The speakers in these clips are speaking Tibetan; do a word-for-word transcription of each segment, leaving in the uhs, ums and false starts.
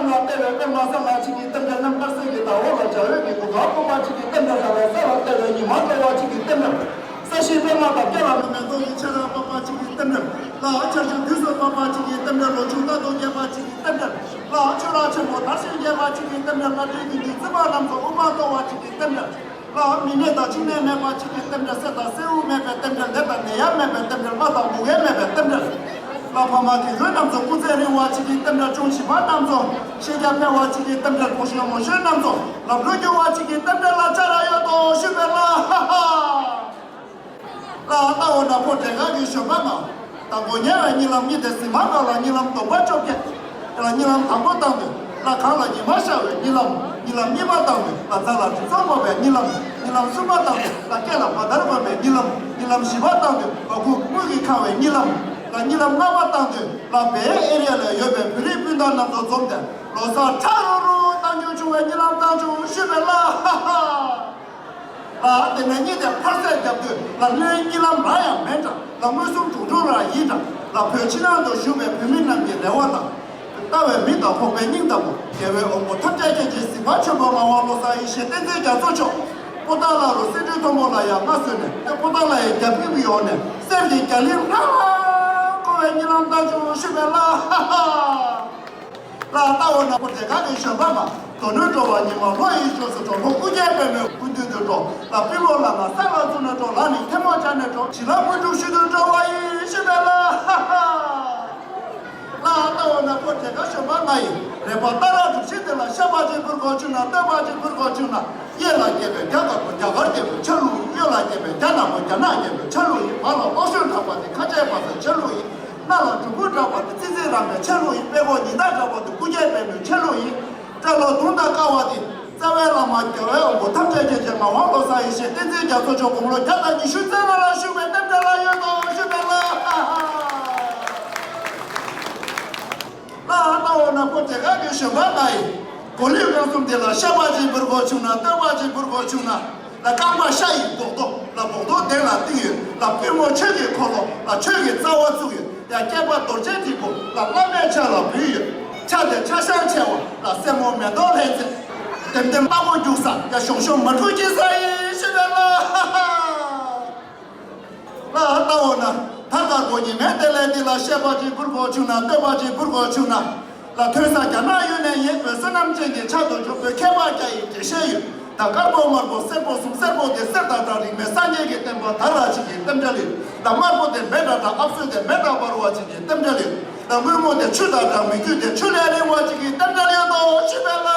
ལ་བལྟ་བའི་པདྨ་གསལ་ལ་གཅིག་གི་རྟེན་འབྲེལ། ནམ་མཁར་གསེར་གྱི་ཟླ་འོད་ལ་འཇའ་འོད་ཀྱི་གུར་དཀར་བཀོད་པ་གཅིག་གི་རྟེན་འབྲེལ། ལ་ལ་ས་ལ་བལྟ་བའི་ཉི་མ་སྤྲོ་བ་གཅིག་གི་རྟེན་འབྲེལ། ས་གཞི་པདྨ་དང་སྐྱེ་བ་མེད་མེ་ཏོག་གི་ཆར་ར་པགས་པ་གཅིག་གི་རྟེན་འབྲེལ། ལ་ཆར་ཆུ་དུས་སུ་བབས་པ་གཅིག་གི་རྟེན་འབྲེལ། ལོ་ཕྱུགས་རྟག་ཏུ་རྒྱས་པ་གཅིག་གི་རྟེན་འབྲེལ། ལ་ཆུ་རགས་ཆེན་པོ་དར་ཞིང་རྒྱས་པ་གཅིག་གི་རྟེན་འབྲེལ། ལ་སྤྲེལ་གྱི་འདུས་རྩི་པ་རྣམས་སུ་དབུ་མ་གཏོར་བ་གཅིག་གི་རྟེན་འབྲེལ། ལ་མི་ནད་དང་འཆི་ནད་མེད་པ་གཅིག་གི་རྟེན་འབྲེལ། སྲེད་དང་སྲེད་དབུགས་མེད་པའི་རྟེན་འབྲེལ། ནད་དང་ནད་ཡམས་མེད་པའི་རྟེན་འབྲེལ། མ་དང་མུ་གེ་མེད་པའི་རྟེན་འབྲེལ། ལ་ཕ་མ་དགེ་སློང་རྣམས་སུ་སྐུ་ཚེ་རིང་བ་གཅིག་གི་རྟེན་འབྲེལ། ཅུང་བྱིས་པ་རྣམས་སུ་ཤེས་རྒྱ་འཕེལ་བ་གཅིག་གི་རྟེན་འབྲེལ། གོང་ཞུས་མོ་ཤོས་རྣམས་སུ་ལམ་འགྲོ་འགྱུར་བ་གཅིག་གི་རྟེན་འབྲེལ། ལ་བཅར་ར་ཡོད་དོ་ཞུས་པས་ལ། ལ་ལྟ་འོ་ན་ཕོ་བྲེ་ག་གི་ཞོན་པ་ན། དང་པོ་ཉལ་བའི་གཉིད་ལམ་གཉིད་དེ་གཟིམ་མ་ན་ལ་གཉིད་ལམ་དོག་པ་བཅོ་བརྒྱད། ལ་གཉིད་ལམ་དང་པོ་བཏང་དུས་ལ་གང་ལ་ཉི་མ་ཤར་བའི་གཉིད་ལམ། གཉིད་ལམ་གཉིས་པ་བཏང་དུས་ལ་རྩ་ལ་དྲི་བཟང་བབས་པའི་གཉིད་ལམ། གཉིད་ལམ་གསུམ་པ་བཏང་དུས་ལ་སྐེ་ལ་བ་དར་བབས་པའི་གཉིད་ལམ། གཉིད་ལམ་བཞི་པ་བཏང་དུས་ལ་ཁུག་དངུལ་གྱིས་ཁེངས་པའི་གཉིད་ལམ། ལ་གཉིད་ལམ་ལྔ་པ་བཏང་དུས་ལ་བེ་ཨེ་རི་ཡ་ལ་ཡོད་པའི་བོད་རིགས་སྤུན་ཟླ་རྣམས་དང་འཛོམས་ཏེ་ལོ་གསར་ཁྲ་རུ་རུ་བཏང་རྒྱུ་བྱུང་བའི་གཉིད་ལམ་བཏང་བྱུང་ཞུས་པས་ལ། ལ་དེ་ནས་གཉིད་དེ་ཕར་ཟད་བརྒྱབ་དུས་ལ་གནོད་གཉིད་ལམ་རང་ཡང་མེད་འདྲ། ལ་མངོན་སུམ་དྲུག་དྲུག་རང་ཡིན་འདྲ། ལ་བོད་ཕྱི་ནང་དུ་བཞུགས་པའི་བོད་མི་རྣམས་ཀྱི་རེ་བ་དང་། ལྟ་བའི་མིག་དང་ཕོག་པའི་སྙིང་ལྟ་བུ་རྒྱལ་བའི་དབང་པོ་ཐམས་ཅད་མཁྱེན་ཅིང་གཟིགས་པ་ཆེན་པོ་ངག་དབང་བློ་བཟང་ཡེ་ཤེས་བསྟན་འཛིན་རྒྱ་མཚོ་མཆོག་པོ་ཏཱ་ལ་རུ་གསེར་ཁྲིའི་མཐོན་པོ་ལ་ཡར་མངའ་གསོལ་ནས་པོ་ཏཱ་ལ་ཡི་རྒྱ་ཕིབས་ཀྱི་འོག་ནས་གསེར་གྱི་རྒྱ་གླིང་ལྷང་ལྷང་བསྐོར་བའི་གཉིད་ལམ་བཏང་བྱུང་ཞུས་པས་ལ། ལ་ལྟ་འོ་ན་ཕོ་བྲེ་ག་གི་ཞོན་པ་མ། དོ་ནུས་འགྲོ་བ་ཉི་མ་ལྷོ་ཡི་ཕྱོགས་སུ་འགྲོ། ལྷོ་སྐུ་རྒྱལ་པདྨའི་སྐུ་མདུན་དུ་འགྲོ། ལ་པི་ལོ་ལ་ང་ས་ལ་བཙུགས་ནས་འགྲོ། ལ་ནི་ཐལ་མོ་སྦྱར་ནས་འགྲོ། བྱིན་རླབས་དངོས་གྲུབ་ཞུ་དུ་འགྲོ་བ་ཡིན་ཞུས་པས་ལ། ལ་ལྟ་འོ་ན་ཕོ་བྲེ་ག་ཞོན་པ་ང་ཡིས་རེ་བ་ལྟར་སྒྲུབ་ཕྱིར་དེ་ལ་བཤད་པ་ཅིག་ཕུལ་དགོས་བྱུང་ན། བསྟོད་པ་ཅིག་ཕུལ་དགོས་བྱུང་ན། གཡས་ལ་རྒྱལ་པོའི་རྒྱ་དཀར་པོ་རྒྱ་གར་རྒྱལ་པོའི་ཆ་ལུགས་ཡིན། གཡོན་ལ་རྒྱལ་པོའི་རྒྱ་ནག་པོ་རྒྱ་ནག་རྒྱལ་པོའི་ཆ་ལུགས་ཡིན། བར་ལ་ལྐོག་ཞོན་གྲགས་པ་དེ་ཁ་ཆེ་བ་སོའི་ཆ་ལུགས་ཡིན། སྣ་ལ་གྲུ་གུ་གྲགས་པ་དེ་ཙི་ཙི་ར་མའི་ཆ་ལུགས་ཡིན། པད་ཀོ་ཉི་ཟླ་གྲགས་པ་དེ་སྐུ་རྒྱལ་པདྨའི་ཆ་ལུགས་ཡིན། སྐྲ་ལོ་དུང་དང་དཀར་བ་དེ་རྩ་བའི་བླ་མ་རྒྱལ་བའི་དབང་པོ་ཐམས་ཅད་མཁྱེན་ཅིང་ངག་དབང་བློ་བཟང་ཡེ་ཤེས་བསྟན་འཛིན་རྒྱ་མཚོ་མཆོག་དགུང་ལོ་བརྒྱ་དང་ཉི་ཤུ་རྩ་ལྔ་ལ་བཞུགས་པའི་རྟེན་འབྲེལ་ལ་ཡོད་དོ་ཞུས་པས་ལ། ལ་ལྟ་འོ་ན་ཕོ་བྲེ་ག་གི་ཞོན་པ་ང་ཡིས་གོ་ལུས་ཁང་གསུམ་དེ་ལ་བཤད་པ་ཅིག་ཕུལ་དགོས་བྱུང་ན། བསྟོད་པ་ཅིག་ཕུལ་དགོས་བྱུང་ན། ལ་རྐང་པ་ཤ་ཡི་སྦོག་ཏོ། ལ་སྦོག་ཏོ་གདན་ལ་བཏིང་ཡོད། ལ་པུས་མོ་ཆོས་ཀྱི་འཁོར་ལོ། ལ་ཆོས་ཀྱི་རྩ་བ་བཙུགས་ཡོད། ཡ་སྐེད་པ་རྡོ་རྗེ་དྲིལ་བུ། ལ་བླ་མའི་ཕྱག་ལ་འབུལ་ཡོད། ཕྱག་དེ་ཕྱག་ཞྭ་ཆེ་བ། ལ་སེན་མོ་མེ་ཏོག་ལྷན་ཚེ། ལྡེམ་ལྡེམ་སྟག་མོ་རྒྱུག་ས། ཡ་ཞོང་ཞོང་མ་འཁྲུག་ཅི་ས་ཡིན་ཞུས་པས་ལ། ལ་ལྟ་འོ་ན་ད་དཀར་པོ་ཉི་མའི་བདེ་ལེགས་འདི་ལ་བཤད་པ་ཅིག་ཕུལ་དགོས་བྱུང་ན། བསྟོད་པ་ཅིག་ཕུལ་དགོས་བྱུང་ན། ལ་ཐོན་ས་རྒྱ་ནག་ཡུན་ནན་ཡིན། འོད་བསོད་ནམས་ཅན་གྱི་ཕྱག་ཏུ་གྱུར་པའི་མཁས་པ་བརྒྱ་ཡི་འགྲེལ་བཤད་ཡོད། ད་དཀར་པོ་དམར་པོ་སེར་པོ་གསུམ། སེར་པོ་དེ་གསེར་དང་འདྲ་རིང་མོའི་སངས་རྒྱས་ཀྱི་བསྟན་པ་དར་བ་ཅིག་གི་རྟེན་འབྲེལ་ཡོད། ད་དམར་པོ་དེ་མེ་དང་འདྲ་ཨབ་སོས་དེ་མེ་དང་འབར་བ་ཅིག་གི་རྟེན་འབྲེལ་ཡོད། ད་སྔོན་མོ་དེ་ཆུ་དང་འདྲ་མི་རྒྱུད་དེ་ཆུ་ལས་རིང་བ་ཅིག་གི་རྟེན་འབྲེལ་ཡོད་དོ་ཞུས་པས་ལ།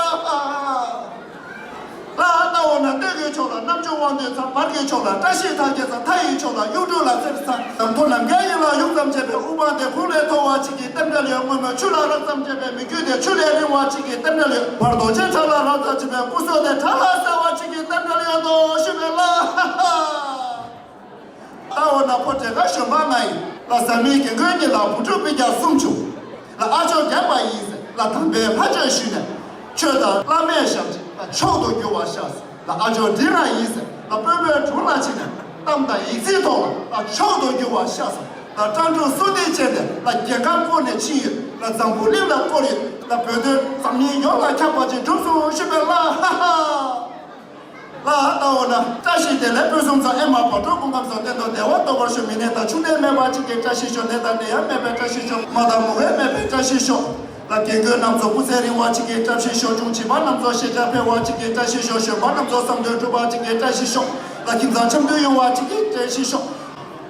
ལ་ལྟ་འོ་ན་སྟོད་ཀྱི་ཕྱོགས་ལ་རྣམ་འབྱོར་དབང་ལྡན་ཚང་། བར་གྱི་ཕྱོགས་ལ་བཀྲ་ཤིས་ཐང་རྒྱལ་ཚང་། མཐའ་ཡི་ཕྱོགས་ལ་གཡུང་དྲུང་ལ་སེར་ཚང་། ཟམ་ཐོ་ནམ་མཁའི་དབྱིངས་ལ་གཡུག་ཙམ་བྱས་པའི་དབུ་མ་དེ་ཁོང་ལས་མཐོ་བ་ཅིག་གི་རྟེན་འབྲེལ་ཡོད། སྔོན་མོ་ཆུ་ལ་རགས་ཙམ་བྱས་པའི་མི་རྒྱུད་དེ་ཆུ་ལས་རིང་བ་ཅིག་གི་རྟེན་འབྲེལ་ཡོད། བར་རྡོ་རྗེ་བྲག་ལ་རགས་ཙམ་བྱས་པའི་སྐུ་སྲོག་དེ་བྲག་ལ་གསལ་བ་ཅིག་གི་རྟེན་འབྲེལ་ཡོད་དོ་ཞུས་པས་ལ། ལྟ་འོ་ན་ཕོ་བྲེ་ག་ཞོན་པ་ང་ཡིས། ལ་བཟའ་མི་རྒན་རྒོན་གཉིས་ལ་བུ་ཕྲུག་སྤུན་ཀྱག་གསུམ་བྱུང་། ལ་ཨ་ཅོ་རྒན་པ་ཡིན་ཟེར། ལ་དམ་པའི་ལྷ་ཆོས་ཞུས་ནས། ཆོས་དང་བླ་མས་ཞབས་ཕྱི་ལ་མཆོག་ཏུ་གྱུར་བ་ཤག་ཟེར། ལ་ཨ་ཅོ་འབྲིང་ར་ཡིན་ཟེར། ལ་དཔོན་པོའི་དྲུང་ལ་ཕྱིན་ནས་གཏམ་དང་ཡིག་ཚིག་ཐོག་ལ་ལ་མཆོག་ཏུ་གྱུར་བ་ཤག་ཟེར། ལ་སྤྲང་ཕྲུག་སུ་འདི་བྱས་ཏེ་ལ་རྒྱལ་ཁམས་བསྐོར་ནས་ཕྱིན་ཡོད། ལ་འཛམ་བུ་གླིང་ལ་བསྐོར་ཡོད། ལ་བོད་དོན་འཛམ་གླིང་ཡོངས་ལ་ཁྱབ་པ་ཅིག་གྲུབ་སོང་ཞུས་པས་ལ། ཧ་ཧ། ལ་ལྟ་འོ་ན་བཀྲ་ཤིས་བདེ་ལེགས་ཕུན་སུམ་ཚོགས། ཨེ་མ་བག་དྲོ་སྐུ་ཁམས་སོགས་བརྟན་དུ་བདེ་བ་ཏོག་པར་ཤོག་མི་ནད་དང་ཕྱུགས་ནད་མེད་པ་ཅིག་གི་བཀྲ་ཤིས་ཤོག་ནད་དང་ནད་ཡམས་མེད་པའི་བཀྲ་ཤིས་ཤོག་མ་དང་མུ་གེ་མེད་པའི་བཀྲ་ཤིས་ཤོག་ལ་རྒན་རྒོན་རྣམས་ཚོ་སྐུ་ཚེ་རིང་བ་ཅིག་གི་བཀྲ་ཤིས་ཤོག་ཆུང་བྱིས་པ་རྣམས་ཚོ་ཤེས་བྱ་འཕེལ་བ་ཅིག་གི་བཀྲ་ཤིས་ཤོག་གཞོན་པ་རྣམས་ཚོ་བསམ་དོན་འགྲུབ་པ་ཅིག་གི་བཀྲ་ཤིས་ཤོག་ལ་ཁྱིམ་ཚང་འཆམ་མཐུན་ཡོང་བ་ཅིག་གི་བཀྲ་ཤིས་ཤོག་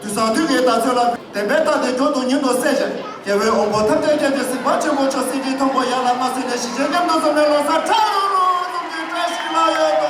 དུས་སང་དུས་ཀྱི་ལྟ་ཚུལ་ལ་བདེན་པའི་རྟགས་དེ་མགྱོགས་དང་ཉུང་དུ་གསལ་ཞིང་། རྒྱལ་བའི་དབང་པོ་ཐམས་ཅད་མཁྱེན་ཅིང་གཟིགས་པ་ཆེན་པོ་མཆོག་གསེར་གྱི་མཐོན་པོ་ཡར་ལ་མངའ་གསོལ་ནས་ཞི་བྱེད་མཉམ་དུ་འཛོམས་ནས་ལོ་གསར་ཁྲ་རུ་རུ་འཛོམས་རྒྱུའི་བཀྲ་ཤིས་ལ་ཡོད།